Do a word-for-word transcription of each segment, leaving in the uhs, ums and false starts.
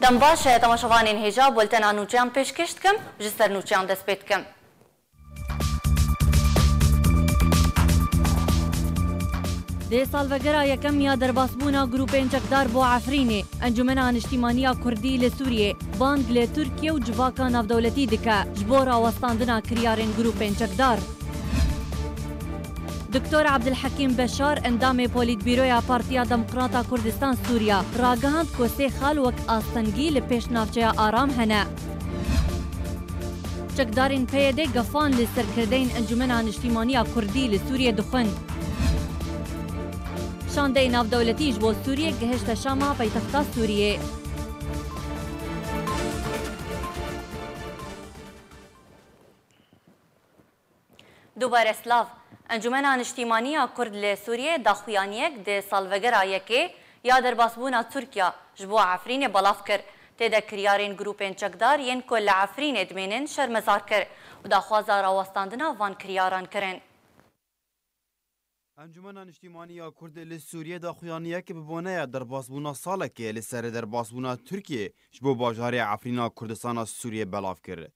Dem baş, temaşevanên hêja, bultena nûçeyan pêşkêş dikim, ji ser nûçeyan dest pê dikim. Dê salvegera yekem ya derbasbûna grûpên çekdar bo Efrînê, Encûmena Niştîmaniya Kurdî li Sûriyê bang li Tirkiye û civaka navdewletî dike ji bo rawestandina kiryarên grûpên çekdar. Doktor Abdulhekîm Beşar, endamê Polîtbîroya Partiya Demokrata Kurdistan Sûriya, ragihand ku sê xal wek astengî li pêş navçeya Aram hene. Çekdarên P Y D gefan li serkirdeyên Encûmena Niştîmaniya Kurdî li Sûriyê dixwin. Şandeyê navdewletî ji bo Sûriyê gihişte Şama, paytexta Sûriyê. Dubare silav. Encûmena Niştîmanî ya Kurd li Sûriyê daxuyaniyek di salvegera yekê ya derbasbûna Tirkiya ji bo Efrînê belav kir. Tê de kiryarên grûpên çekdar yên ku li Efrînê dimênin şermezar kir û daxwaza rawestandina van kiryaran kirin. Encûmena Niştîmanî ya Kurd li Sûriyê daxuyaniyek bi boneya derbasbûna salekê li ser derbasbûna Tirkiyê ji bo bajarê Efrîna Kurdistana Sûriyê belav kir.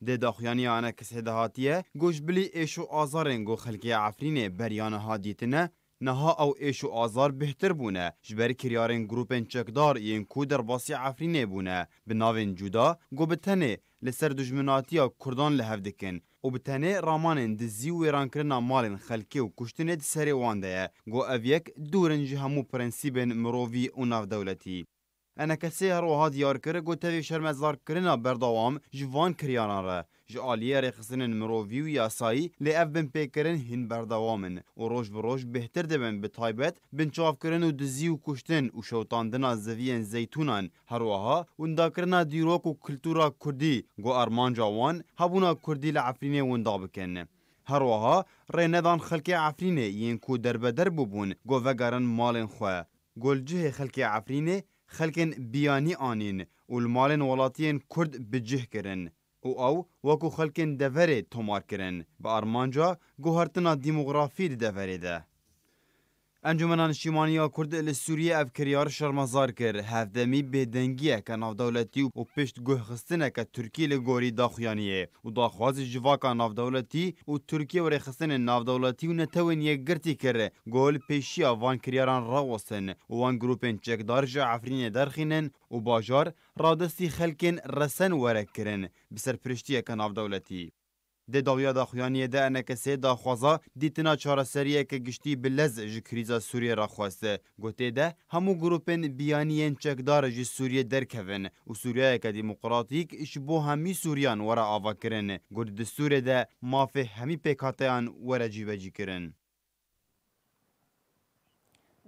Di daxuyaniya enekesê de hatiye got, ji bilî êş û azarên ku xelkê Efrînê beriya niha dîtine, niha ew êş û azar bêhtir bûne, ji ber kiryarên grûpên çekdar yên ku derbasî Efrînê bûne, bi navên cuda, ku bi tenê li ser dijminatiya Kurdan li hev dikin û bi tenê ramanên dizî û wêrankirina malên xelkê û kuştinê di serê wan de ye, ku ev yek dûr in ji hemû prensîbên mirovî û navdewletî. Enekesê her wiha diyar kir ku tevî şermezarkirina berdewam ji van kiryaran re ji aliyê rêxistinên mirovî û yasayî, lê ev binpêkirin hîn berdewam in û roj bi roj bêhtir dibin, bi taybet binçavkirin û dizî û kuştin û şewitandina zeviyên zeytûnan, her wiha windakirina dîrok û kultura kurdî, ku armanca wan hebûna kurdî li Efrînê winda bikin. Her wiha rênedan xelkê Efrînê yên ku derbeder bûbûn, ku vegerin malên xwe. Ku li cihê xelkê Efrînê xelkên biyanî anîn û li malên welatiyên Kurd bi cih kirin û ew wekû xelkên deverê tomar kirin, bi armanca guhertina demografî di deverê de. Encûmena Niştîmanî ya Kurd li Sûriyê ev kiryar şermezar kir, hevdemî bêdengiyeke navdewletî û piştguhxistineke Tirkî li gorî daxuyaniyê û daxwazî civaka navdewletî û Tirkiye û rêxistinên navdewletî û Netewên Yekgirtî kir, ku li pêşiya van kiryaran rawestin û wan grûpên çekdar ji Efrînê derxînin û bajar radestî xelkên resen were kirin bi serpiriştiyeke navdewletî. Di dawiya daxuyaniyê de enekesê daxwaza dîtina çareseriyeke giştî bi lez ji krîza Sûriyê re xwest. Ku tê de hemû grûpên biyanî yên çekdar ji Sûriyê derkevin û Sûriyeyeke demokratîk ji bo hemî Sûriyan were avakirin, ku di distûrê de mafê hemî pêkhateyan were cîbecîkirin.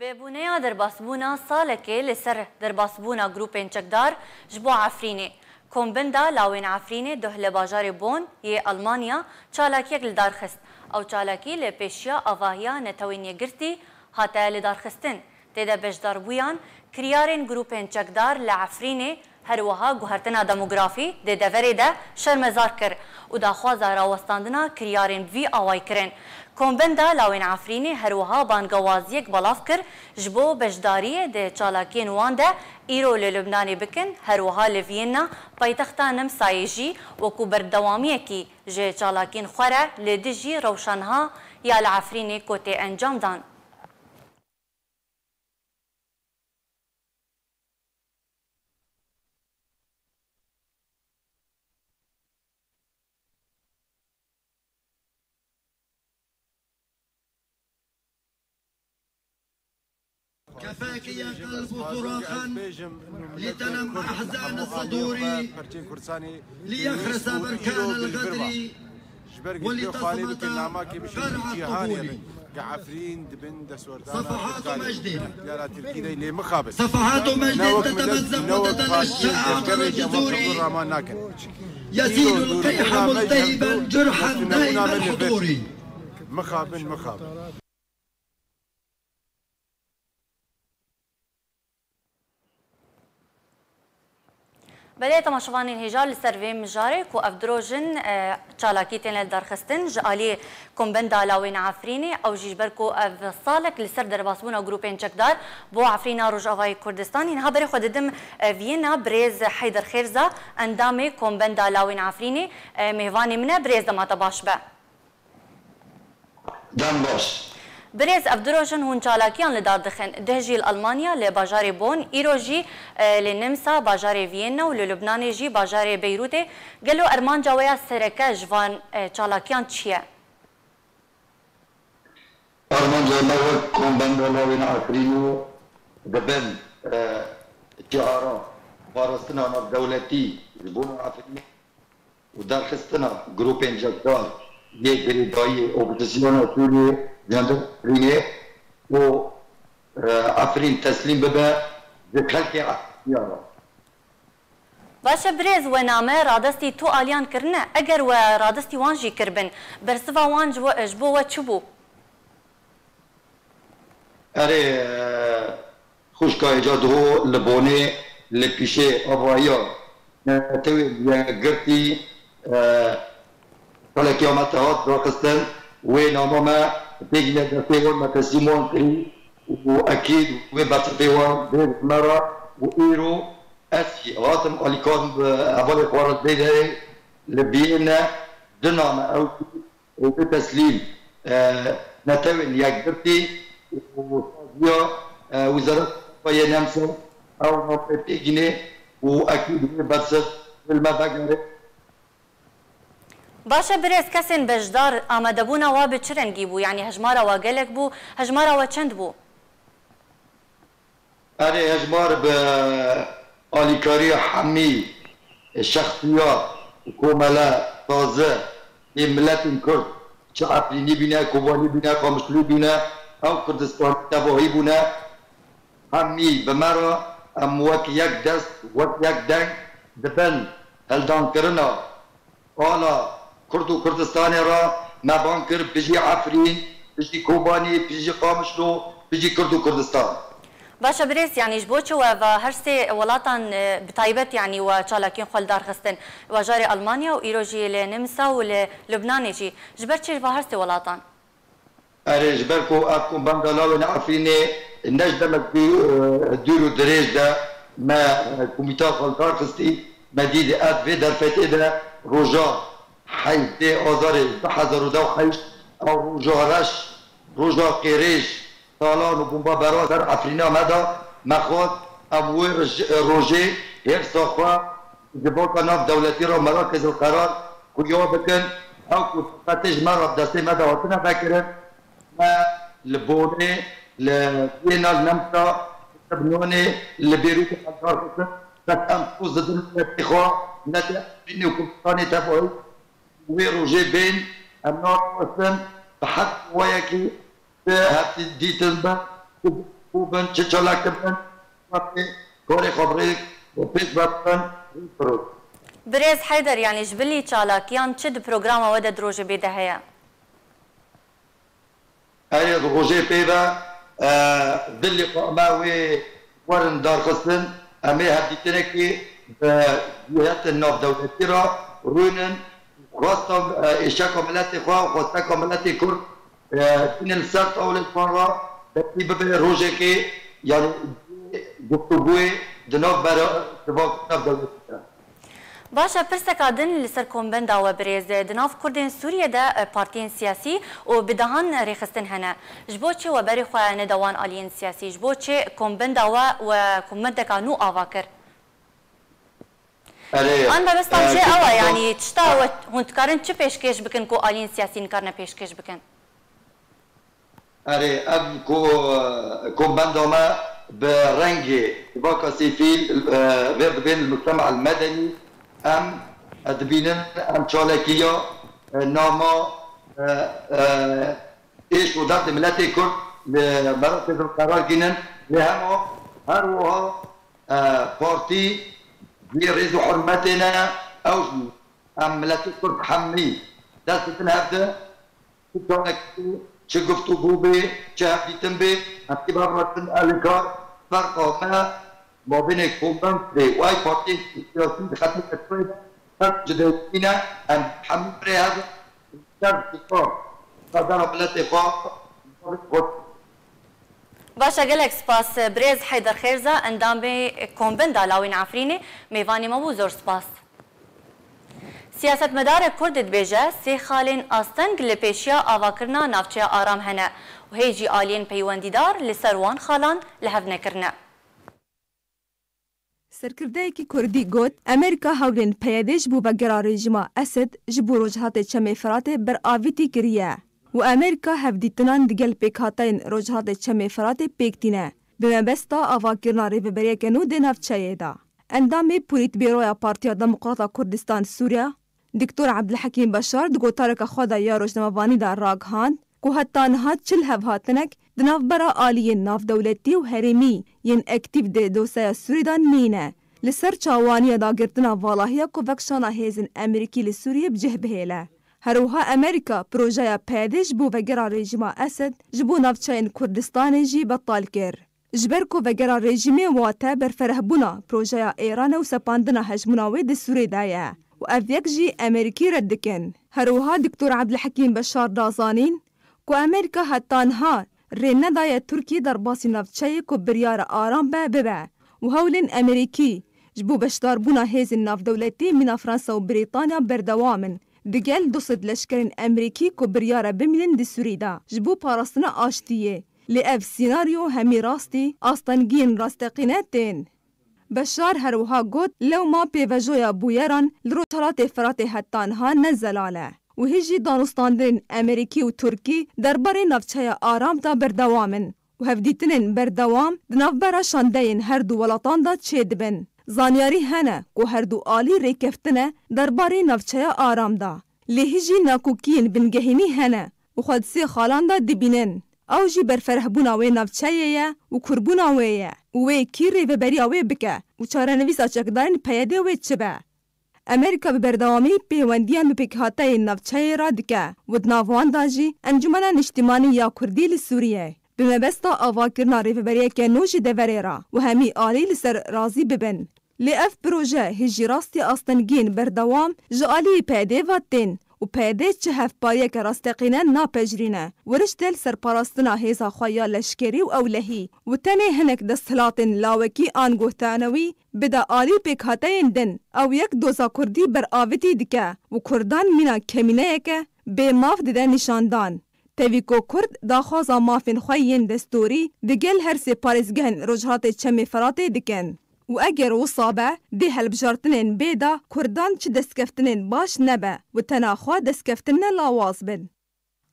Bi boneya derbasbûna salekê li ser derbasbûna grûpên çekdar ji bo Efrînê, Kombinda Lawên Efrînê duh li bajarê Bonn yê Almanya çalakiyek li dar xist. Ew çalakî li pêşiya avahiya Netewên Yekgirtî hate lidarxistin. Tê de beşdarbûyan kiryarên grûpên çekdar li Efrînê, her wiha guhertina demografî di deverê de şermezar kir û daxwaza rawestandina kiryarên bi vî awayî kirin. Kombenda Lawên Efrînê her wiha bangewaziyek belav kir ji bo beşdariyê di çalakiyên wan de îro li Lubnanê bikin, her wiha li Viyena, paytexta Nemsayê jî wekû berdewamiyekî ji çalakiyên xwe re li dijî rewşa niha ya li Efrînê ku tê encam dan. كفاك يا قلب صراخا لتنم أحزان صدوري، ليخرس بركان الغدر ولتصمت قرع الطبول. صفحات مجد، صفحات مجد تتمزق وتتلألأ على الجذور. يزيد القيح ملتهبا جرحا دائم الحضور. Belê, temaşevanên hêja, li ser vê mijarê ku ev du roj in, e, çalakî tên li darxistin ji alî Kombenda Lawên Efrînê, ew jî ji ber ku ev salek li ser derbasbûna grûpên çekdar bo Efrîna Rojavayê Kurdistanê. Niha berê xwe didim, e, Viyena, birêz Heyder Xêrza, endamê Kombenda Lawên Efrînê, e, mêvanê min e, birêz dema te baş be. Dem baş. Birêz, ev du roj in hûn çalakiyan li dar dixin. Dih jî li Almanya, li bajarê Bonn, îro jî, e, li Nimsa, bajarê Viyena û li Lubnanê jî bajarê Beyrûtê. Gelo armanca we ya sereke ji van, e, çalakiyan çi ye? Armanca me wek Kombenda Lawên Efrînê di bin, e, şiara parastina navdewletî ji bo Efrînê û derxistina grûpên cekdar yê girêdayî opozisyona Sûriyê ji hundir Efrînê û, e, Efrîn teslîm bibe ji xelkê Efrîniya re. Baş e birêz, we name radestî tu aliyan kirine, eger we radestî wan jî kiribin, bersiva wan ji we, ji bo we çi bû? Erê, e, xwişka hêja diho li Bonê li pîşê avahiya Netewên Yekgirtî, e, çalakî me te hat raxistin, wê nama me têgîne destê wan me teslîm wan kirî û ekîd wê bersivê wan bê ji me re û îro ez jî hatim alîkar bi hevalê xwe re dê de li biyê ne du name ew û bi teslîm, e, Netewên Yekgirtî û saziya, e, Wizareta Difayê Nemsa ew name têgînê û ekîd wê bersiv li me vegere. Baş e birêz, kesên beşdar, amadebûna we bi çi rengî bû? Yanî hejmara we gelek bû, hejmara we çend bû? Erê, hejmar bi alîkariya hemî şexsiyat û komele taze ê miletên Kurd, çi Efrînî bîne, Kobanî bîne, Qamişlû bîne, ew Kurdistanî tevahî bûne, hemî bi me re em wek yek dest, wek yek deng di bin hildankirina ala Kurd û Kurdistanê re me bang kir, bijî Efrîn, bijî Kobanî, bijî Qamişlo, bijî Kurd û Kurdistan. Baş e birêz, yanî ji bo çi we va her sê welatan, e, bi taybet yanî we çalakiyên xwe li dar xistin? Bajarê Almanya û îro jî li Nimsa û li Lubnanê jî. Ji ber çi va her sê welatan? Erê, ji ber ku ev Kombenda Lawên Efrînê ne ji demek dû-, dûr û dirêj de me, e, komîta xwe li dar xistî, me dît ev vê derfetê de roja heyvdê Azarê du hezar û deh û heşt, ew roja reş, roja qêrêj, talan û bomba beran ser Efrîna me da, me xwest em wê roj-, rojê hêrsa xwe Civaka nav dewletî re Merakêz el Qerar xuya bikin, ew ku qetê ji me re bi destê me de hatine vekirin, me li Bonê, li Viyena, li Nemsa, li Lubnanê, li Bêrûtê heldarxistin, qet em soz didin miletê xwe, miletê Efrînê û Kurdistanê tevahî wê rojê bên, em naxwestin bi her şêweyekî Çi hevdîtin bin, çi bû bin, çi çalaktir bin, karê xwe bi rêk û pêş ve bibin, rû bi rû. Birêz Heyder, yanî ji bilî çalakiyan çi di programa we de di rojê bê de heye? Erê, di rojê pê ve, e, dilê xwe me wê werin darxistin, em ê hevdîtinekê bi cîhetên navdewletî re rûnin, xwesta, e, êşeka miletê xwe, xwesteka miletê Kurd, e, bînin li ser tawlê wan re, belkî bibe rojekê, yanî guftûgoyê di nav bera, di van nav dewletê de. Baş e, pirseka din li ser kombenda we birêz. Di nav Kurdên Sûriyê de, e, partiyên siyasî û bi dehan rêxistin hene. Ji bo çi we berê xwe neda wan aliyên siyasî? Ji bo çi kombenda we, we kombendeka nû ava kir? Erê, An mebesta e, jê ew e, yanî tişta we hûn dikarin çi pêşkêş bikin ku aliyên siyasî nikarine pêşkêş bikin? Erê, ev ku, ku benda me bi rengê civaka sivîl, e, vê dibên li mujtema el medenî, em, e, dibînin, em çalekiya, e, nama, e, e, êş û derdê miletê Kurd li merasê de qerar gînin, lê hema her wiha, e, partî wê rêz û hurmetê ne, ew jî em miletê Kurd hemî dest didin hev de, çi çalakî, çi guftûgû bê, çi hevdîtin bê, em ê bavratin elîkar ferqa me Mabênê komdan kirê û ay partiyên siyasî di xetê Tirkiyeyê de pek cudewî ne, em hemû bi rê hev in, şer bi kar, sazana miletê xwe, Baş e, gelek spas. Birêz Heyder Xêrza, endamê Kombinda Lawên Efrînê, mêvanê me bû, zor spas. Siyasetmedarek Kurd dibêje, sê xalên asteng li pêşiya avakirina navçeya aram hene û hê jî aliyên peywendîdar li ser wan xalan li hev nekirine. Serkirdeyekî Kurdî got, Amerîka hewlên P Y D ji bo vegera rejîma Esed ji bo Rojhilatê Çemê Firatê beravîtî kiriye û Amerîka hevdîtinan digel pêkhateyên Rojhilatê Çemê Firatê pêk tîne, bi mebesta avakirina rêveberiyeke nû di navçeyê de. Endamê Polîtbîroya Partiya Demokrata Kurdistan Sûriya, Doktor Ebdulhekîm Beşar di gotareke xwe de ya rojnamevanî de ragihand ku heta niha çil hevhatinek di navbera aliyên navdewletî û herêmî yên aktîf di dosyeya Sûrî de nîne, li ser çawaniya dagirtina valahiya ku vekişana hêzên Amerîkî li Sûriyê bi cih bihêle. Her wiha Amerîka projeya P Y D ji bo vegera rejîma Esed ji bo navçeyên Kurdistanê jî betal kir. Ji ber ku vegera rejîmê wate berferehbûna projeya Êranê û sepandina hejmûna wê di Sûrê de ye û ev yek jî Amerîkî red dikin. Her wiha Doktor Ebdulhekîm Beşar da zanîn ku Amerîka heta niha rê nedaye Tirkiyê derbasî navçeyê ku biryar e aram be, bibe û hewlên Amerîkî ji bo beşdarbûna hêzên navdewletî mîna Fransa û Brîtanya berdewam in. Digel du sed leşkerên Amerîkî ku biryar e bimînin di Sûrî de ji bo parastina aştiyê. Lê ev sînaryo hemî rastî astengiyên rasteqîne tên. Beşar her wiha got, lewma pêvejoya bûyeran li Rojhilatê Firatê heta niha ne zelal e û hê jî danûstandinên Amerîkî û Tirkî derbarê navçeya aram de berdewam in û hevdîtinên berdewam di navbera şandeyên her du welatan de çêdibin. Zanyarî hene ku her du alî rêkeftine derbarê navçeya aram de. Lê hê jî nakokiyên bingehînî hene û xwe di sê xalan de dibînin. Ew jî berferehbûna wê navçeyê ye û kurbûna wê ye û wê kî rêveberiya wê bike û çarenivîsa çekdarên P Y D wê çi be. Amerîka bi berdewamî pêwendiyan bi pêkhateyên navçeyê re dike û di nav wan de jî Encûmena Niştimanî ya Kurdî li Sûriyê bi mebesta avakirina rêveberiyeke nû ji deverê re û hemî alî li ser razî bibin. Lê ev proje hê jî rastî astengiyên berdewam ji alî P Y D ve tên û P Y D çi hevpariyeke rasteqîne napejirîne. Wirişte li ser parastina hêza xwe ya leşkerî û ewlehî û tenê hinek desthilatên lawekî an guhtanewî bide alî pêkhateyên din. Ew yek doza Kurdî beravitî dike û Kurdan mîna kemîneyeke bê maf dide nîşandan. Tevî ku Kurd daxwaza mafên xwe yên destûrî digel her sê parêzgehên Rojhilatê Çemê Firatê dikin. Û eger wisa be, dê helbijartinên bê de Kurdan çi destkeftinên baş nebe û tenaxwe destkeftine lawaz bin.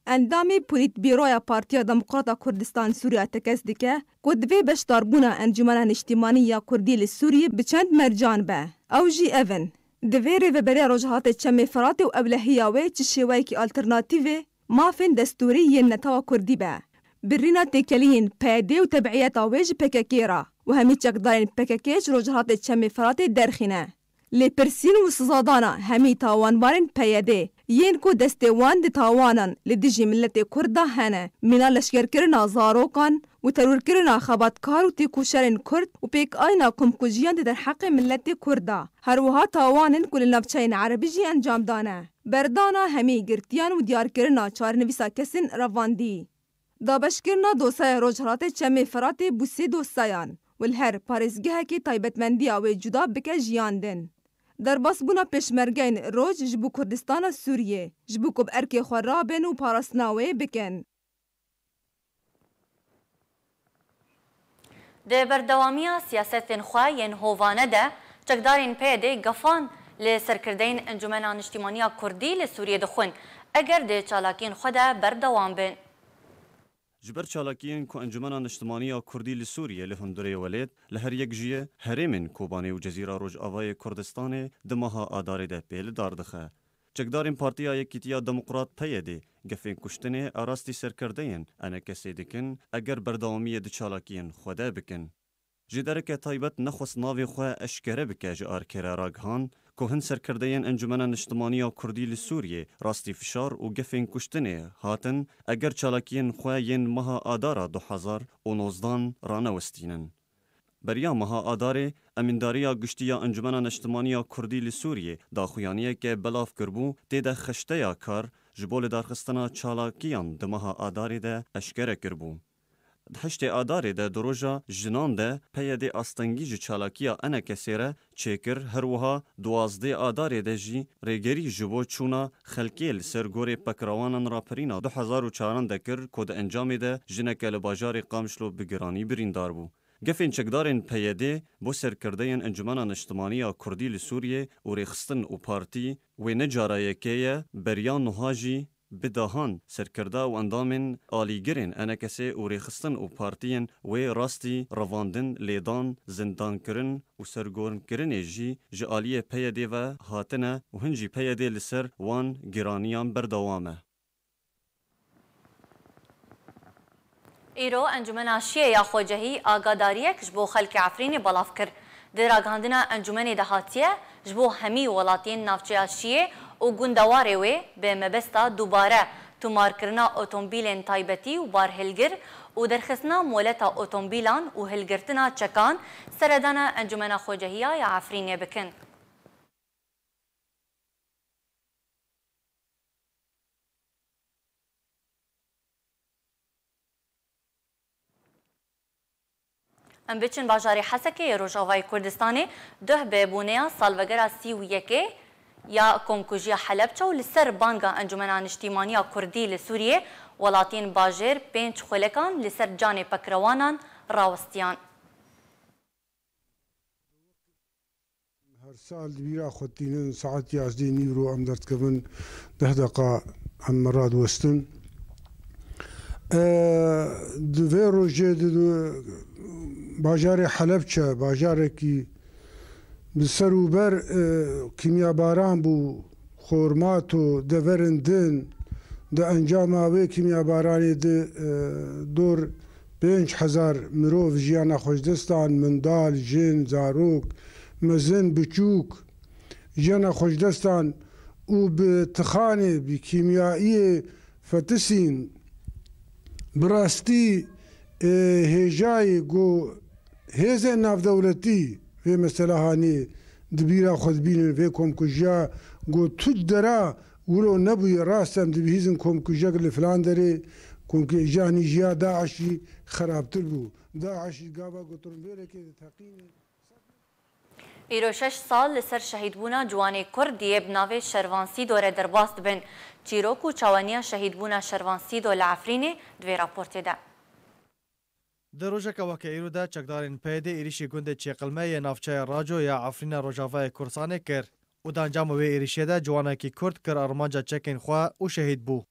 Endamê Polîtbîroya Partiya Demokrata Kurdistan Sûriya tekez dike ku divê beşdarbûna Encûmena Niştimanî ya Kurdî li Sûriyê bi çend mercan be. Ew jî ev in. Divê Rêveberiya Rojhilatê Çemê Firatê û ewlehiya wê çi şêweyekî alternatîvê mafên destûrî yên netewa Kurdî be. Birîna têkeliyên P Y D û tebiyeta wê ji P K K re û hemî çekdarên P K K ji Rojhilatê Çemê Firatê derxîne. Lêpirsîn û sizadana hemî tawanbarên P Y D yên ku destê wan di tawanan li dijî miletê Kurd de hene, mîna leşkerkirina zarokan û terorkirina xebatkar û têkoşerên Kurd û pêkayîna komkujiyan di derheqê miletê Kurd de. Her wiha tawanên ku li navçeyên erebî jî encam dane. Berdana hemî girtiyan û diyarkirina çarenivîsa kesên revandî. Dabeşkirina dosyaya Rojhilatê Çemê Firatê bû sê dosyayan û li her parêzgehekê taybetmendiya wê cuda bike jiyandin. Derbasbûna pêşmergeyên Roj ji bo Kurdistana Sûriyê, ji bo ku bi erkê xwe rabin û parastina wê bikin. Di berdewamiya siyasetên xwe yên hovane de, çekdarên P Y D gefan li serkirdeyên Encûmena Niştimaniya Kurdî li Sûriyê dixwin, eger di çalakiyên xwe de berdewam bin. Ji ber çalakiyên ku Encûmena Niştimaniya Kurdî li Sûriyê li hundirê welêt, li her yek ji ye herêmên Kobanê û Cezîra Rojavayê Kurdistanê di meha Adarê de pê li dar dixe. Çekdarên Partiya Yekîtiya Demokrat, P Y D, gefên kuştinê a rastî serkerdeyên E N K S'ê dikin, eger berdewamiyê di çalakiyên xwe de bikin. Ji dereke taybet nexwest navê xwe eşkere bike, ji arkê re ragihand ku hin serkerdeyên Encûmena Niştimaniya Kurdî li Sûriyê rastî fişar û gefên kuştinê hatin, eger çalakiyên xwe yên meha Adara du hezar û nozdan ranewestînin. Beriya meha Adarê, Emîndariya Giştî ya Encûmena Niştimanî ya Kurdî li Sûriyê daxuyaniyeke belav kiribû, tê de xişteya kar ji bo lidarxistina çalakiyan di meha Adarê de eşkere kiribû. Di heştê Adarê de di roja jinan de P Y D astengî ji çalakiya E N K S'ê re çêkir, her wiha duwazdeh Adarê de jî rêgerî ji bo çûna xelkê li ser gorê pekrewanan rapirîna du hezar û çaran de kir ku di encamê de jineke li bajarê Qamişlo bi giranî birîndar bû. Gefên çekdarên P Y D bo serkirdeyên Encûmena Niştimanî ya Kurdî li Sûriyê û Rêxistin û Partî wê ne cara yekê ye, beriya nuha jî bi dehan serkirda û endamên alîgirên E N K S'ê û Rêxistin û Partiyên wê rastî revandin, lêdan, zindankirin û sergorinkirinê jî ji aliyê P Y D ve hatine û hin jî P Y D li ser wan giraniyan berdewam e. Îro Encûmena Şiyê ya Xwecehî agadariyek ji bo xelkê Efrînê belav kir. Di ragihandina encûmenê de hatiye, ji bo hemî welatiyên navçeya Şiyê û gundewarê wê bi mebesta dubare tomarkirina otomobîlên taybetî û barhilgir û derxistina moleta otomobîlan û hilgirtina çekan seredana Encûmena Xwecehiya ya Efrînê bikin. Em biçin bajarê Hesekê yê Rojavayê Kurdistanê, duh bi boneya salvegera sî û yekê ya Komkujiya Helebçe û li ser banga Encûmena Niştîmaniya Kurdî li Sûriyê, welatiyên bajêr pênc xulekan li ser canê pekrewanan rawestiyan. Her sal di bîra xwe tînin saet yazdê nîvro em derdikevin, deh deqa em me radiwestin. E, di vê rojê di, di bajarê Helebçe, bajarekî bi ser û ber, e, kîmyabaran bû, xormat û deverên din. Di encama wê kîmyabaranê di, e, dor pênc hezar mirov jiyana xwe ji dest dan, mindal, jin, zarok, mezin, biçûk jiyana xwe ji dest dan û bi tixanê, bi kîmyayiyê fetisîn. Bi rastî, e, hêjayê ku hêzên navdewletî vê mesela hanê di bîra xwe dibînin, vê komkujiya ku tu dera wilo nebûye, rast em dibihîzin komkujiyek li filan derê, komkujiya nîjiya DAIŞ'î xerabtir bû. DAIŞ'î gava ku turnvêrekê diteqîne. Îro şeş sal li ser şehîdbûna ciwanê Kurd diyê bi navê Şervan Sîdo re derbas dibin. Çîrok û çawaniya şehîdbûna Şervan Sîdo li Efrînê di vê raportê de. Di rojeke weke îro de çekdarên PYD'ê êrîşî gundê Çêqilme yê navçeya Raco ya Efrîna Rojavayê Kurdistanê kir û di encama wê êrîşê de ciwanekî Kurd kir armanca çekên xwe û şehîd bû.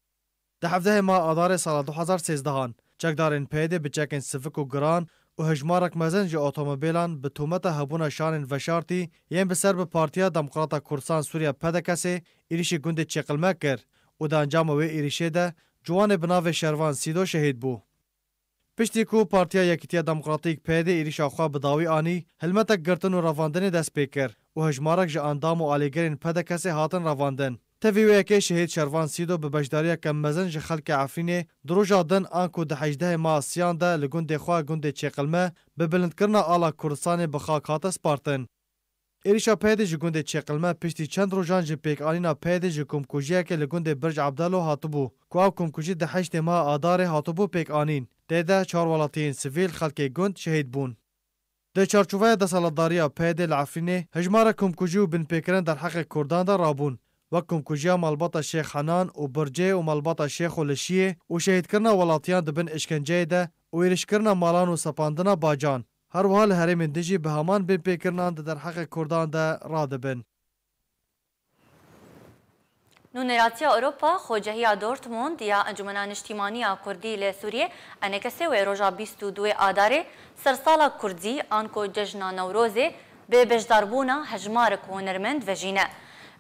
Di hevdehê meha Adarê sala du hezar sêzdehan, çekdarên PYD'ê bi çekên sivik û giran û hejmarek mezin ji otomobîlan bi tometa hebûna şanên veşartî yên bi ser bi Partiya Demokrata Kurdistan Sûriye PDKS'ê êrîşî gundê Çêqilme kir û di encama wê êrîşê de ciwanê bi navê Şervan Sîdo şehîd bû. Piştî ku Partiya Yekîtiya Demokratîk PYD'ê êrîşa xwe bi dawî anî, hilmetek girtin û revandinê dest pê kir û hejmarek ji endam û alîgirên PDKS'ê hatin revandin. Tevî wê yekê şehîd Şervan Sîdo bi beşdariyeke mezin ji xelkê Efrînê di roja din anku di hejdehê meha siyan de li gundê xwe gundê Çêqilme bi bilindkirina ala Kurdistanê bi xak hate spartin. Êrîşa PYD'ê ji gundê Çêqilme piştî çend rojan ji pêkanîna PYD'ê ji komkujiyekê li gundê Birc Ebdelo hatibû, ku ew komkujî di heştê meha Adarê hatibû pêkanîn. Tê de çar welatiyên sivîl, xelkê gund şehîd bûn. Di çarçoveya desthilatdariya PYD'ê li Efrînê hejmara komkujî û binpêkirin derheqê Kurdan de rabûn, wek komkujiya malbata Şêx Henan û Bircê û malbata Şêxo li Şiyê û şehîdkirina welatiyan di bin îşkenceyê de û êrîşkirina malan û sepandina bacan. Her wiha li herêmên din jî bi heman binpêkirinan di derheqê Kurdan de radibin. Nûneratiya Ewropa, Xwecehiya Dortmund ya Encûmena Niştîmanî ya Kurdî li Sûriyê, ENKS'ê wê roja bîst û duwê Adarê, sersala Kurdî, anku Cejna Newrozê, bi beşdarbûna hejmarek hunermend vejîne.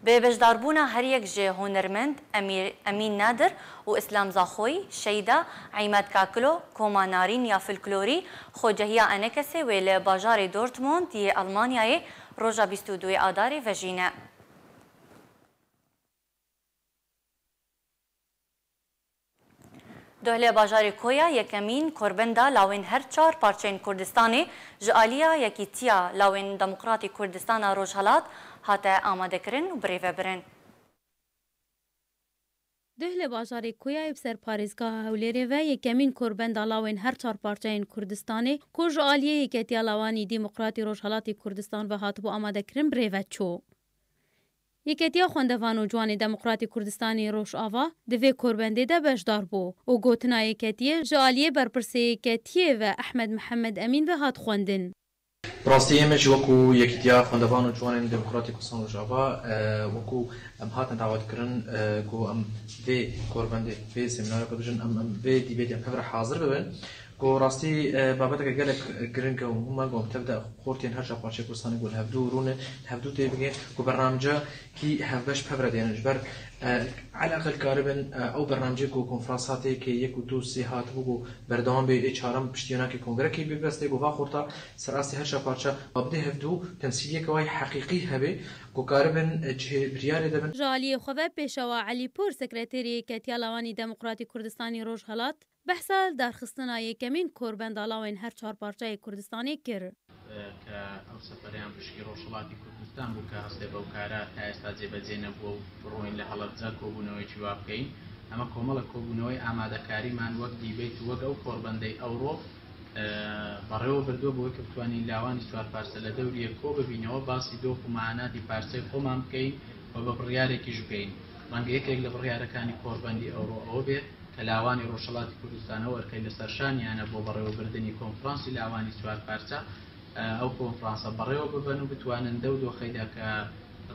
Bi beşdarbûna her yek ji hunermend Emîr, Emîn Nadir û Îslam Zaxoyî, Şeyda, Îmed Kakilo, Koma Narîn ya Folklorî, Xwecehiya ENKS'ê wê li bajarê Dortmund yê Elmanyayê roja bîst û duwê Adarê vejîne. Duhlê bajarê Koya yekemîn korbenda lawên her çar parçeyên Kurdistanê ji aliya Yekîtiya Lawên Demokratî Kurdistana Rojhelat hate amadekirin û birêvebirin. Duhlê bajarê Koyayê bi ser parêzgeha Hewlêrê ve yekemîn korbenda lawên her çar parçeyên Kurdistanê ku ji aliyê Yeketiya Lawanî Demokratî Rojhelatî Kurdistan ve hatibû amadekirin birêve çû. Yeketiya Xwendevan û Ciwanê Demokratî Kurdistanê Rojava di vê korbendê de beşdar bû û gotina yeketiyê ji aliyê berpirsê yeketiyê ve Ehmed Mihemed Emîn ve hat xwendin. Bi rastî em jî wekû Yekîtiya Xwendevan û Ciwanên Demokratî Kurdistan Rojava, e, wekû em hatin dawetkirin, e, ku em vê korbendê, vê semînarê xwe bibêjin, em, em vê dîbêtê em hev re hazir bibin. Ku rastî, e, babeteke gelek giring e û muhim e, ku em tev de xortiyên her çar parçeyê Kurdistanê ku li hevdû rûne, li hevdû tê bigihên, ku bernamcekî hevbeş pev re dênin. Ji ber, e, eleqel karibin, e, ew bernamcê ku konferans hatê, ku yek û du sê hatibû, ku berdewam bê, ê çarim piştî wênakê kongrekê bê bes tê, ku va xorta ser astê her çar parça, ba bidê hevdû temsîliyeke wayî heqîqî hebe, ku karibin, e, cihê biryarê de bin. Ji aliyê xwe ve Pêşewa Elî Pûr, Sekreterê Yeketiya Lawanî Demokratî Kurdistanê Rojhelat, behsa lidarxistina yekemîn korbenda lawên her çar parçeyê Kurdistanê kir. کە ئەو سەفەریان پشکی ڕۆژهەڵاتی کوردستان بوو کە هەستێ بەو کارە تا ئێستا جێبەجێ نەبووە و بڕۆین لە هەڵەبجە کۆبوونەوەیەکی وا بکەین. ئەمە کۆمەڵە کۆبوونەوەی ئامادەکاریمان وەک دیبەیت و وەک ئەو کۆربەندەی ئەوڕۆ، ئە، بەڕێوە بردووە بۆی کە بتوانین لاوانی چوار پارچە لە دەوریە کۆ ببینەوە، باسی دۆخ و مەعاناتی پارچەی خۆمان بکەین و بە بڕیارێکیش بکەین. ڕەنگە یەکێک لە بڕیارەکانی کۆربەندی ئەوڕۆ ئەوە بێت کە لاوانی ڕۆژهەڵاتی کوردستانەوە ئەرکەی لەسەر شانیانە بۆ بەڕێوەبردنی کۆنفرانسی لاوانی چوار پارچە. ئەو کۆنفرانسە بەڕێوە ببەن و بتوانن دەو دۆخەیدا کە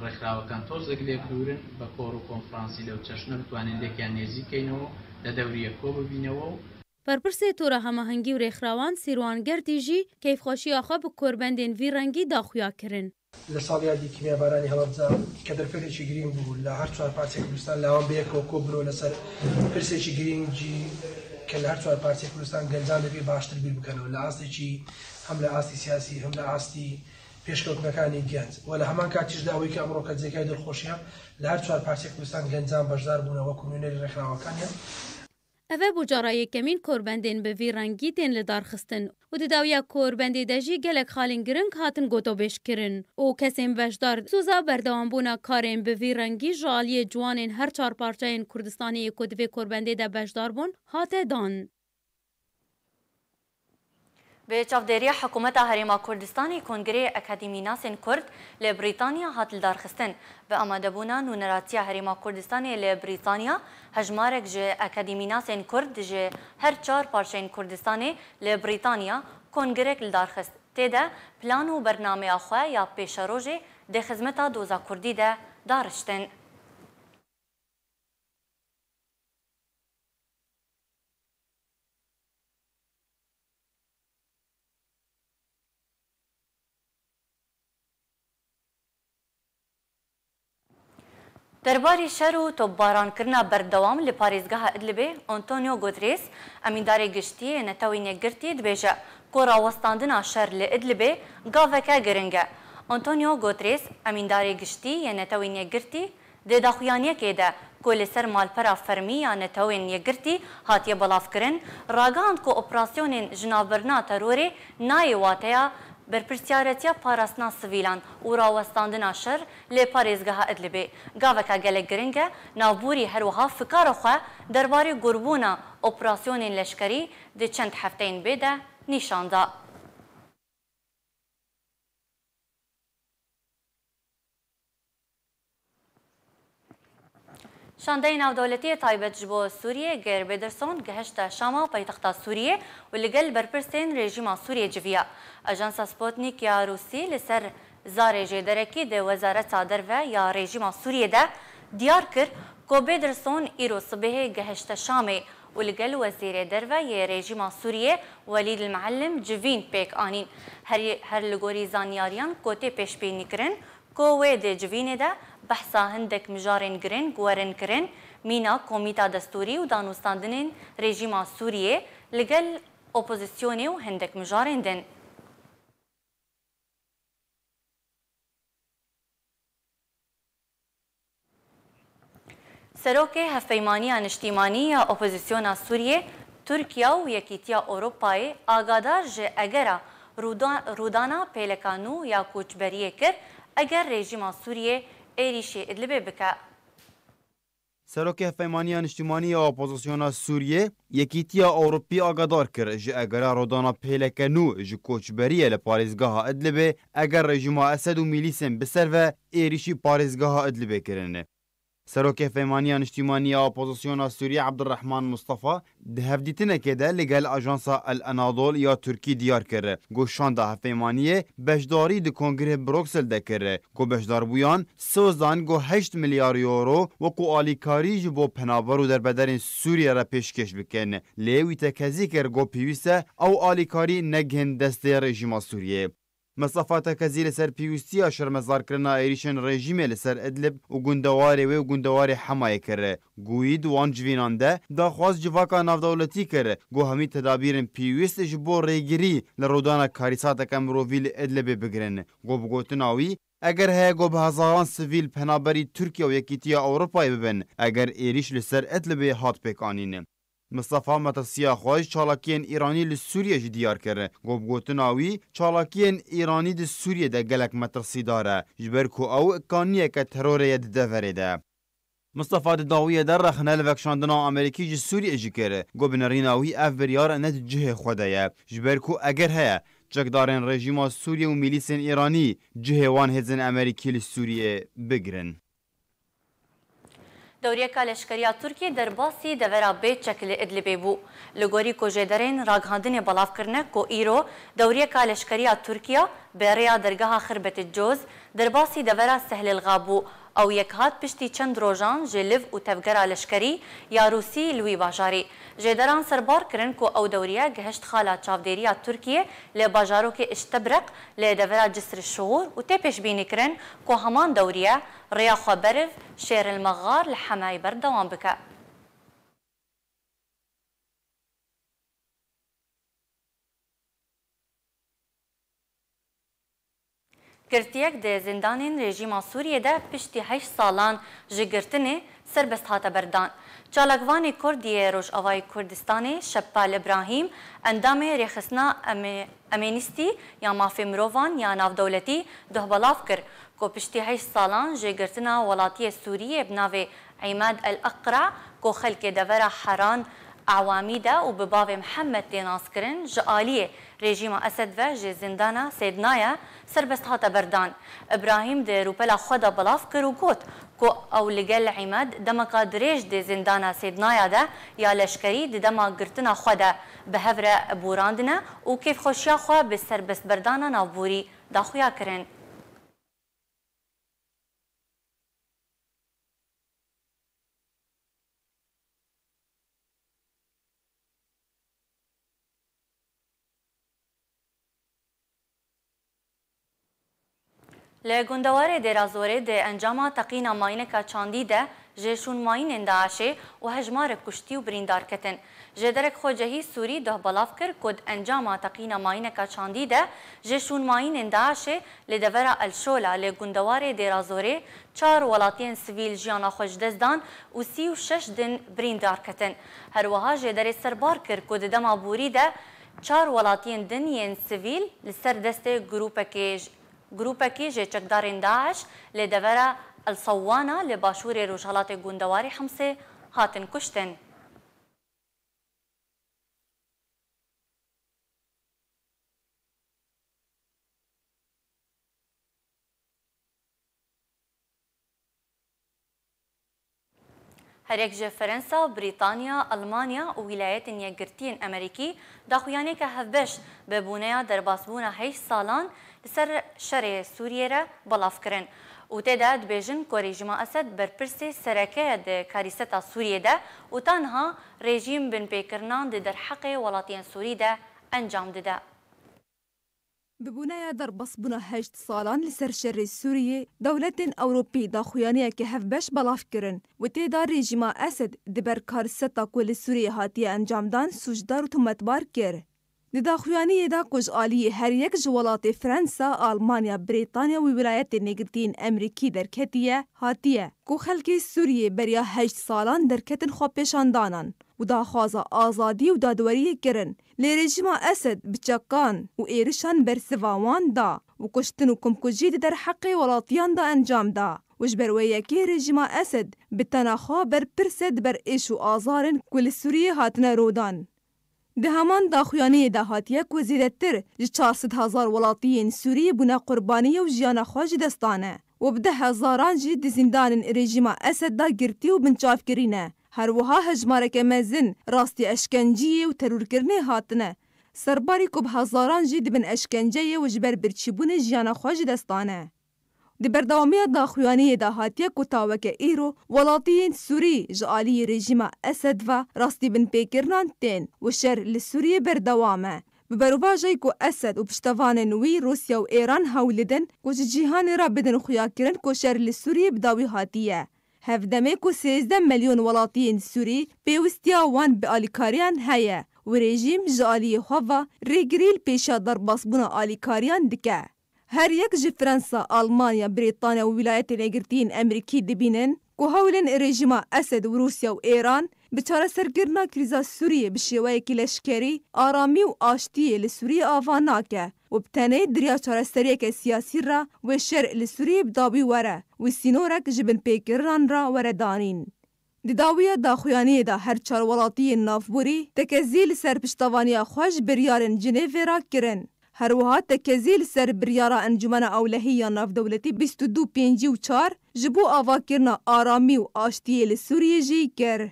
ڕێکخراوەکان تۆزێک لێک دوورن، بە کۆڕ و کۆنفرانسی لەو چەشنە بتوانین لێکیان نێزیکەینەوە و لە دەوریە کۆ ببینەوە و. Berpirsê Tora Hemahengî û Rêxrawan Sîrwan Gerdî jî keyfxweşiya xwe bi korbendên vî rengî daxuya kirin. لە ساڵیادی کیمیابارانی هەڵەبجە کە دەرفەتێکی گرنگ بوو لە هەر چوار پارچەی کوردستان لاوان بەیەکەوە کۆ بنەوە لەسەر پرسێکی گرنگی کە لە هەر چوار پارچەی کوردستان گەنجان دەبێ باشتر بیر بکەنەوە لە ئاستێکی هەم لە ئاستی سیاسی هەم لە ئاستی پێشکەوتنەکانی گەنج و لە هەمان کاتیشدا ئەوەی کە ئەمڕۆکە جێگای دڵخۆشیە لە هەر چوار پارچەی کوردستان گەنجان بەشدار بوونە وەکو نوێنەری ڕێکخراوەکانیان. Ev e bû cara yekemîn korbendên bi vî rengî tên lidarxistin û di dawiya korbendê de jî gelek xalên giring hatin gotobêjkirin û kesên beşdar soza berdewambûna karên bi vî rengî ji aliyê ciwanên her çar parçeyên Kurdistanê yê ku di vê korbendê de beşdar bûn hate dan. Bi çavdêriya Hikûmeta Herêma Kurdistanê Kongirê Akademînasên Kurd li Brîtanya hat lidarxistin. Bi amadebûna nûneratiya Herêma Kurdistanê li Brîtanya, hejmarek ji akademînasên Kurd ji her çar parçeyên Kurdistanê li Brîtanya kongirek lidarxist. Tê de plan û bernameya xwe ya pêşerojê di xizmeta doza Kurdî de dariştin. Derbarî şer û topbarankirina berdewam li parêzgeha Idlibê, Antonio Guterres, Emîndarê Giştî yê Netewên Yekgirtî dibêje ku rawestandina şer li Idlibê gaveke giring e. Antonio Guterres, Emîndarê Giştî yê Netewên Yekgirtî, di daxuyaniyekê de ku li ser malpera fermî ya Netewên Yekgirtî hatiye belavkirin, ragihand ku operasyonên ji navbirina terorê nayê wateya berpirsyaretiya parastina sivîlan û rawestandina şer li parêzgeha Idlibê gaveke gelek giring e. Navbûrî her wiha fikara xwe derbarê gurbûna operasyonên leşkerî di çend hefteyên bê de nîşan da. Şandeyê navdewletî yê taybet ji bo Sûriyê, Geir Pederson, gihişte Şama, paytexta Sûriyê û li gel berpirsên rejîma Sûriyê civiya. Ajansa Sputnik ya Rûsî li ser zarê jêderekî di Wezareta Derve ya rejîma Sûriyê de diyar kir ku Pederson îro sibehê gihişte Şamê û li gel Wezîrê Derve yê rejîma Sûriyê Welîd el-Muallim civîn pêk anîn. Her, her li gorî zanyariyan ku tê pêşbînîkirin, ku wê di civînê de behsa hindek mijarên giring werin kirin, mîna komîta destûrî û danûstandinên rejîma Sûriyê li gel opozisyonê û hindek mijarên din. Serokê Hevpeymaniya Niştîmanî ya Opozisyona Sûriyê, Tirkiye û Yekîtiya Ewropayê agadar ji egera rûda-, rûdana pêleka nû ya koçberiyê kir, eger rejîma Sûriyê êrîşî Idlibê bike. Serokê Hevpeymaniya Niştîmanî ya Opozisyona Sûriyê, Yekîtiya Ewropî agadar kir, ji egera rûdana pêleke nû ji koçberiyê li parêzgeha Idlibê, eger rejîma Esed û mîlîsên bi ser ve êrîşî parêzgeha Idlibê kirin. Serokê Hevpeymaniya Niştîmanî ya Opozisyona Sûriyê Abdurrahman Mustafa di hevdîtinekê de li gel ajansa El Anadol ya Tirkî diyar kir, ku şanda hevpeymaniyê beşdarî di Kongrê Bruksel de kir, ku beşdarbûyan soz dan ku heşt milyar euro wekû alîkarî ji bo penaber û derbederên Sûriyê re pêşkêş bikin. Lê wî tekezî kir ku pêwîst e ew alîkarî negihên destê rejîma Sûriyê. Mistefa tekezî li ser pêwîstiya şermezarkirina êrîşên rejîmê li ser Idlib û gundewarê wê û gundewarê Hemayê kir. Guyî di wan civînan de daxwaz civaka navdewletî kir, ku hemî tedabîrên pêwîst ji bo rêgirî li rûdana karîsateke mirovî li Idlibê bigirin. Ku bi gotina wî, eger heye ku bi hezaran sivîl penaberî Tirkiye û Yekîtiya Ewropayê bibin, eger êrîş li ser Idlibê hat pêkanîn. Mistefa metirsiya xwe ji çalakiyên Îranî li Sûriyê jî diyar kir. Ku bi gotina wî, çalakiyên Îranî di Sûriyê de gelek metirsîdar e, ji ber ku ew kaniyeke terorê ye di deverê de. Mistefa di dawiyê de rexne li vekişandina Amerîkî ji Sûriyê jî kir, ku bi nerîna wî ev biryar ne di cihê xwe de ye, ji ber ku eger heye çekdarên rejîma Sûriyê û mîlîsên Îranî cihê wan hêzên Amerîkî li Sûriyê bigirin. Dewriyeka leşkeriya Tirkiyê derbasî devera bê çek li Idlibê bû. Li gorî ku jêderên ragihandinê belav kirine ku îro dewriyeka leşkeriya Tirkiye bi rêya dergeha Xirbetê Coz derbasî devera Sehlêlxa bû. Ew yek hat piştî çend rojan ji liv û tevgera leşkerî ya Rûsî li wî bajarî. Jêderan serbar kirin ku ew dewriye gihişt xala çavdêriya Tirkiyê li bajarokê Îştebreq li devera Cisr Şuur û tê pêşbînîkirin ku heman dewriye rêya xwe beriv Şêril Mexar li Hemayê berdewam bike. Girtiyek di zindanên rejîma Sûriyê de piştî heşt salan ji girtinê serbest hate berdan. Çalakvanê Kurd yê Rojavayê Kurdistanê Şepal Îbrahîm, endamê Rêxistina Eme-, Amnesty ya Mafê Mirovan ya Navdewletî doh belav kir ku piştî heşt salan ji girtina welatiyê Sûriyê bi navê Îmad El Eqra ku xelkê devera Heran Ewamî de û bi bavê Mihemed tê naskirin, ji aliyê rejîma Esed ve ji zindana Sêdnaya serbest hate berdan. Îbrahîm di rûpela xwe de belav kir û got ku ew li gel Îmad demeka dirêj di zindana Sêdnaya de ya leşkerî di dema girtina xwe de bi hev re borandine û kêfxweşiya xwe bi serbestberdana navborî daxuya kirin. Li gundewarê Dêrazorê di encama teqîna mayîneka çandî de ji şûnmayînên DAIŞê û hejmarek kuştî û birîndar ketin. Jêderek Xwecehî Sûrî doh belav kir ku di encama teqîna mayîneka çandî de ji şûnmayînên DAIŞê li devera El Şola li gundewarê Dêrazorê çar welatiyên sivîl jiyana xwe ji dest dan û sî û şeş din birîndar ketin. Her wiha jêderê serbar kir ku di dema borî de çar welatiyên din yên sivîl li ser destê grûpekê j-, grûpekî ji çekdarên DAIŞ li devera El Sawana li başûrê rojhilatê gundewarê Himsê hatin kuştin. Her yek ji Ferensa, Brîtanya, Elmanya û Wîlayetên Yekgirtiyên Amerîkî daxuyaniyeke hevbeş bi bûneya derbasbûna heşt salan li ser şerê Sûriyê re belav kirin û tê de dibêjin ku rejîma Esed berpirsê sereke ye di karîseta Sûriyê de û ta niha rejîm binpêkirinan di derheqê welatiyên Sûrî de encam dide. Bi bûneya derbasbûna heşt salan li ser şerê Sûriyê, dewletên Ewropî daxuyaniyeke hevbeş belav kirin û tê de rejîma Esed di ber karîseta ku li Sûriyê hatiye encamdan sûcdar û tometbar kir. Di daxuyaniyê de ku ji aliyê her yek ji welatê Fransa, Almanya, Brîtanya û Wîlayetên Yekgirtî yên Emerîkî derketiye, hatiye ku xelkê Sûriyê beriya heşt salan derketin xwepêşandanan û daxwaza azadî û dadweriyê kirin. Lê rejîma Esed bi çekan û êrişan bersiva wan da û kuştin û komkujî di derheqê welatiyan de encam da û ji ber wê yekê rejîma Esed bi tena xwe berpirs e di ber êş û azarên ku li Sûriyê hatine rûdan. Di heman daxuyaniyê de hatiye ku zêdetir ji çar sed hezar welatiyên Sûriyê bûne qurbaniya û jiyana xwe ji dest dane û bi deh hezaran jî di zîndanên rejîma Esed de girtî û binçavkirî ne. Her wiha hejmareke mezin rastî eşkenciyê û terorkirinê hatine ser barî ku bi hezaran jî di bin eşkenceyê û ji ber birçîbûnê jiyana xwe ji dest dane. Di berdewamiya daxuyaniyê de hatiye ku ta weke îro welatiyên Sûrî ji aliyê rejîma Esed ve rastî binpêkirinan tên û şer li Sûriyê berdewam e. Bi berovajê ku Esed û piştevanên wî Rûsya û Êran hewl didin ku ji cîhanê re bidin xuyakirin ku şer li Sûriyê bi dawî hatiye. Hevdemê ku sêzdeh milyon welatiyên Sûrî pêwistiya wan bi alîkariyan heye û rejîm ji aliyê xwe ve rêgirî li pêşiya derbasbûna alîkariyan dike. Her yek ji Fransa, Almanya, Brîtanya û Wîlayetên Yekgirtî yên Emerîkî dibînin ku hewlên rejîma Esed û Rûsya û Êran bi çareserkirina krîza Sûriyê bi şêweyekî leşkerî, aramî û aştiyê li Sûriyê ava nake û bi tenê di riya çareseriyeke siyasî re wê şer li Sûriyê bi dawî were û sînorek ji binpêkirinan re were danîn. Di dawiya daxuyaniyê de her çar welatiyên navborî tekezî li ser piştevaniya xwe ji biryarên Cinêvê re kirin. Her wiha tekezî li ser biryara Encûmena Ewlehî ya Navdewletî bîst û du pêncî û çar ji bo avakirina aramî û aştiyê li Sûriyê jî kir.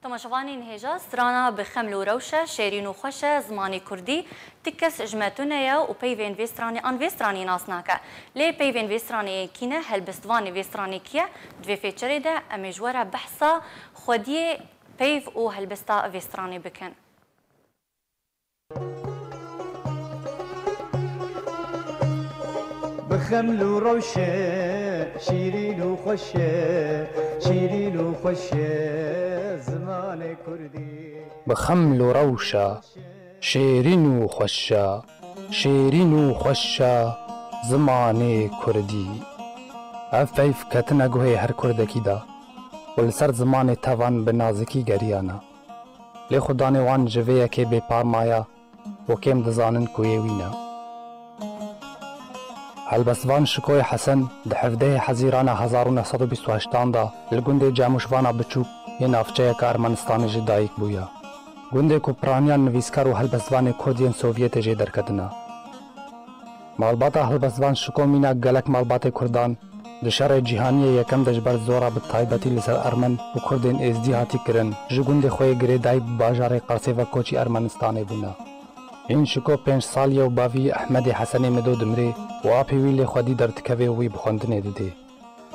Temaşevanên hêja, strana Bi xeml û rewş e, şêrîn û xweş e, zimanê kurdî, ti kes ji me tune ye û peyvên vê stranê an vê stranê nas nake. Lê peyvên vê stranê yên kî ne, helbestvanê vê stranê kî ye? Di vê fêçerê de em ê ji we re behsa xwediyê peyv û helbesta vê stranê bikin. Bi xeml û rewş e, şîrîn û xweş e, şîrîn û xweş e zimanê kurdî. Bi xeml û rewş e, şêrîn û xweş e, şêrîn û xweş e zimanê kurdî. Ev peyv ketine guhê her kurdekî de û li ser zimanê tevan bi nazikî geriyane. Lê xudanê wan ji vê yekê bêpar maye û kêm dizanin ku yê wî ne. Helbestvan Şikoyê Hesen di hevdehê Hezîrana hezar û neh sed û bîst û heştan de li gundê Camûşvana Biçûk yê navçeyeke Ermenistanê ji dayik bûye. Gundê ku piraniya nivîskar û helbestvanê kurd yên Sovyetê jê derketine. Malbata helbestvan Şiko mîna gelek malbatê kurdan di Şerê Cîhanî yê Yekem de ji ber zora bi taybetî li ser Ermen û Kurdên Êzdî hatî kirin, ji gundê xwe yê girêdayî bi bajarê Qersê ve koçî Ermenistanê bûne. Hîn Şiko pênc salî ye û bavî Ehmedê Hesenê Mido dimirê û apê wî lê xwedî derdikeve û wî bi xwendinê didê.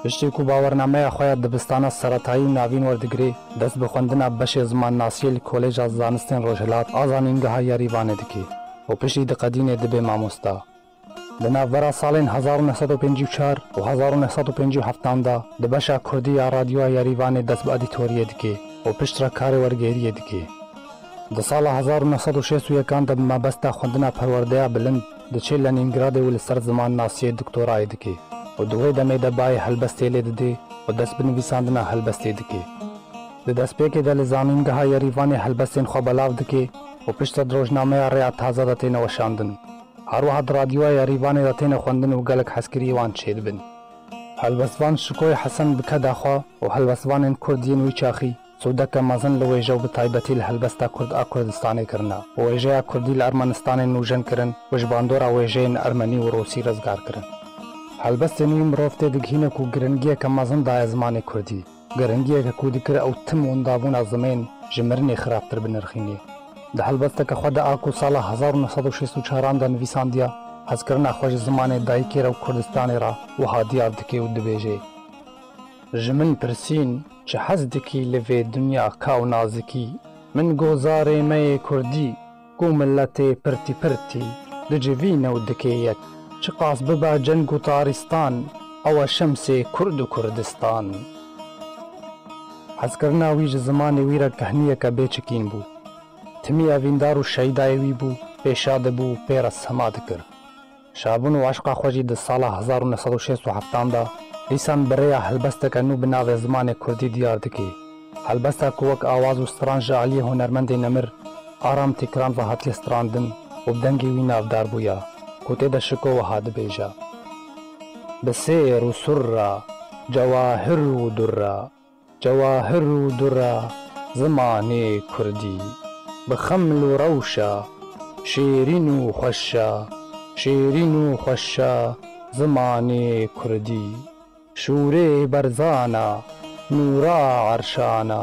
Piştî ku bawernameya xwe ya dibistana seretayî û navîn werdigirê, dest bi xwendina beşê zimannasiyê li Kolêja Zanistên Rojhilat a Zanîngeha Yerîvanê dike û piştî diqedînê dibe mamosta. Di navbera salên hezar û neh sed û pêncî û çar û hezar û neh sed û pêncî û heftan de di beşa kurdî ya Radyoya Yerîvanê dest bi edîtoriyê dike û piştre karê wergêriyê dike. Di sala hezar û neh sed û şêst û yekan de bi mebesta xwendina perwerdeya bilind diçe Lenîngradê û li ser zimannasiyê doktorayê dike û di wê demê de bayê helbestê lê didê û dest bi nivîsandina helbestê dike. Di destpêkê de li Zanîngeha Yerîvanê helbestên xwe belav dike û piştre di rojnameya Rêya Taze de têne weşandin. Her wiha di Radyoya Yerîvanê de têne xwendin û gelek hezkiriyê wan çêdibin. Helbestvan Şikoyê Hesen bi keda xwe û helbestvanên kurd yên wî çaxî sûdeke mezin li wêje û bi taybetî li helbesta kurd a Kurdistanê kirine û wêjeya kurdî li Ermenistanê nûjen kirin û ji bandora wêjeyên ermenî û rûsî rizgar kirin. Helbestên wî mirov tê digihîne ku giringiyeke mezin daye zimanê kurdî. Giringiyeke ku dikir ew tim windabûna zimên ji mirinê xirabtir binirxînê. Di helbesteke xwe de a ku sala hezar û neh sed û şêst û çaran de nivîsandiye, hezkirina xwe ji zimanê dayikê re û Kurdistanê re wiha diyar dike û dibêje: Ji min pirsîn, çi hez dikî li vê dinya ka û nazikî? Min go zarê me yê kurdî, ku miletê pirtî pirtî dicivîne û dike yek. Çiqas bibe ceng û tarîstan, ew e şemsê kurd û Kurdistan. Hezkirina wî ji zimanê wî re kehniyeke bêçikîn bû. Timî evîndar û şeyidayê wî bû, pê şa dibû û pê re sima dikir. Şabûn û eşqa xwe jî di sala hezar û neh sed û şêst û heftan de dîsan bi rêya helbesteke nû bi navê Zimanê Kurdî diyar dike. Helbesta ku wek awaz û stran ji aliyê hunermendê nemir Aram Tîkran ve hatiye strandin û bi dengê wî navdar bûya, ku tê de Şiko wiha dibêje: Bi sêr û surra, cewahir û durra, cewahir û durra, zimanê Kurdî. Bi xeml û rewşa, şêrîn û xweşa, şêrîn û xweşa, zimanê Kurdî. Şûrê berzana, nûra erşana,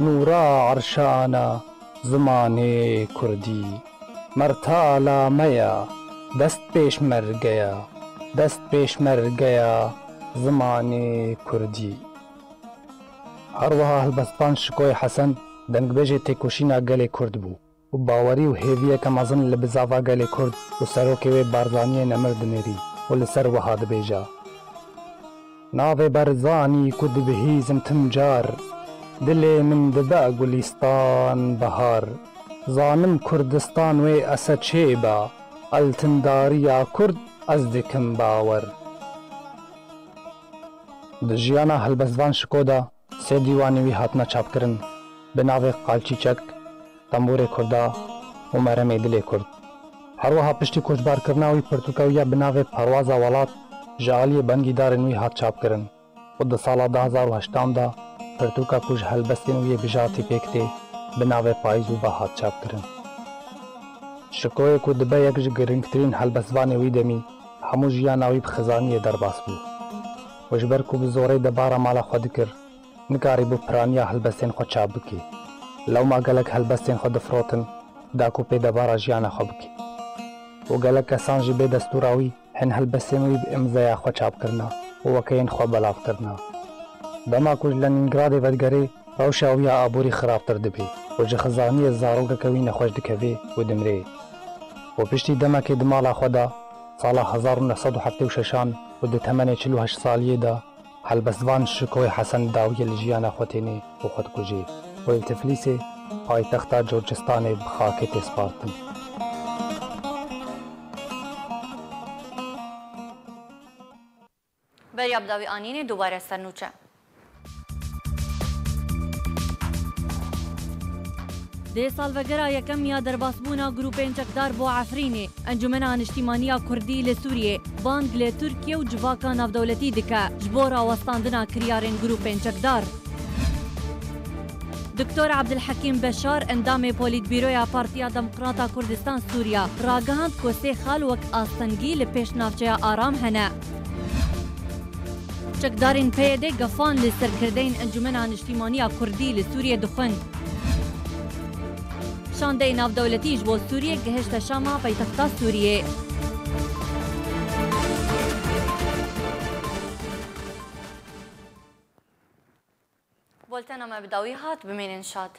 nûra erşana, zimanê Kurdî. Mertala me ya, dest pêşmerge ya, dest pêşmerge ya, zimanê Kurdî. Her wiha helbestvan Şikoyê Hesen dengbêjê têkoşîna gelê Kurd bû û bawerî û hêviyeke mezin li bizava gelê Kurd û serokê wê Barzaniyê nemir dinêrî û li ser wiha dibêje: Navê Barzanî ku dibihîzim tim car, dilê min dibe gulîstan behar. Zanim Kurdistan wê ese çêbe, eltindariya Kurd ez dikim bawer. Di jiyana helbestvan Şiko de sê dîwanê wî hatine çapkirin, bi navê Qalçîçek, Tembûrê Kurda û Meremê Dilê Kurd. Her wiha piştî koçbarkirina wî pirtûka wî ya bi navê Perwaza Welat ji aliyê bengîdarên wî hat çapkirin û di sala du hezar û heştan de pirtûka ku ji helbestên wî yê bijartî pêk tê bi navê Payîz û Ba hat çapkirin. Şikoyê ku dibe yek ji girîngtirîn helbestvanê wî demî, hemû jiyana wî bi xizaniyê derbas bû û ji ber ku bi zorê debara mala xwe dikir, nikarîbû piraniya helbestên xwe çap bike. Lewma gelek helbestên xwe difirotin, da ku pê debara jiyana xwe bike. Û gelek kesan jî bê destûra wî hin helbestên wî bi îmzeya xwe çap kirina û weke yên xwe belav kirina. Dema ku ji Lenîngradê vedigerê, rewşa wî ya aborî xirabtir dibê û ji xizaniyê zarokeke wî nexweş dikevê û dimrê. Û piştî demekê di mala xwe de, sala hezar û neh sed û heftê û şeşan û di temenê çil û heşt saliyê de, helbestvan Şikoyê Hesen dawiyê li jiyana xwe tênê û xwe dikujê û li Tiflîsê, paytexta Gurcistanê, bi xakê tê spartin. Beriya bi dawî anînê dubare ser nûçe. Dê salvegera yekem ya derbasbûna grûpên çekdar bo Efrînê, Encûmena Niştîmaniya Kurdî li Sûriyê bang li Tirkiye û civaka navdewletî dike ji bo rawestandina kiryarên grûpên çekdar. Doktor Abdulhekîm Beşar, endamê Polîtbîroya Partiya Demokrata Kurdistan Sûriya, ragihand ku sê xal wek astengî li pêş navçeya Aram hene. Çekdarên P Y D gefan li serkirdeyên Encûmena Niştîmaniya Kurdî li Sûriyê dixwin. Şandeyê navdewletî ji bo Sûriyê gihişte Şama, paytexta Sûriyê. Boltena me bi dawî hat, bimînin şad.